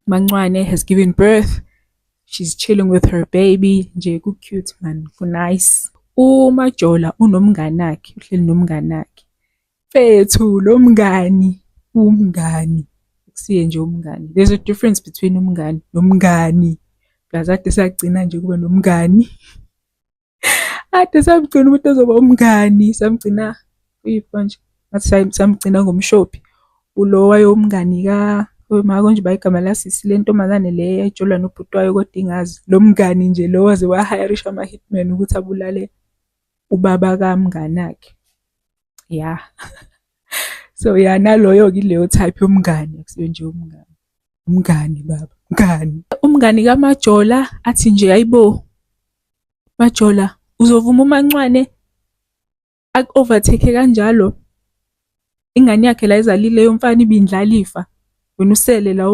MaNcwane has given birth. She's chilling with her baby. Nje ku-cute man, ku-nice. UMajola unomnganakhe, uhleli nomnganakhe. Mfethu lo mngani, umngani. Akusiye nje umngani. There's a difference between umngani nomngani. Plus ade sagcina nje kuba nomngani. Ade samgcina umuntu ozoba umngani, samgcina kuyiphi manje? Ngathi samgcina ngomshophi. Ulo wayewumngani ka konje ba igama lasisi le ntombazane le eyayijolwa nobhuti wayo kodwa ingazi. Lo mngani nje lo waze wa-hire-isha ama-hitman ukuthi abulale ubaba kamnganakhe. Ya. So ya naloyo-ke ileyo type yomngani, akusiyo nje umngani. Umngani baba, umngani. Umngani kaMajola athi nje hayibo, Majola uzovuma uMancwane aku-overtake kanjalo? Ingane yakhe la izalile yomfana ibindlalifa, wena usele la.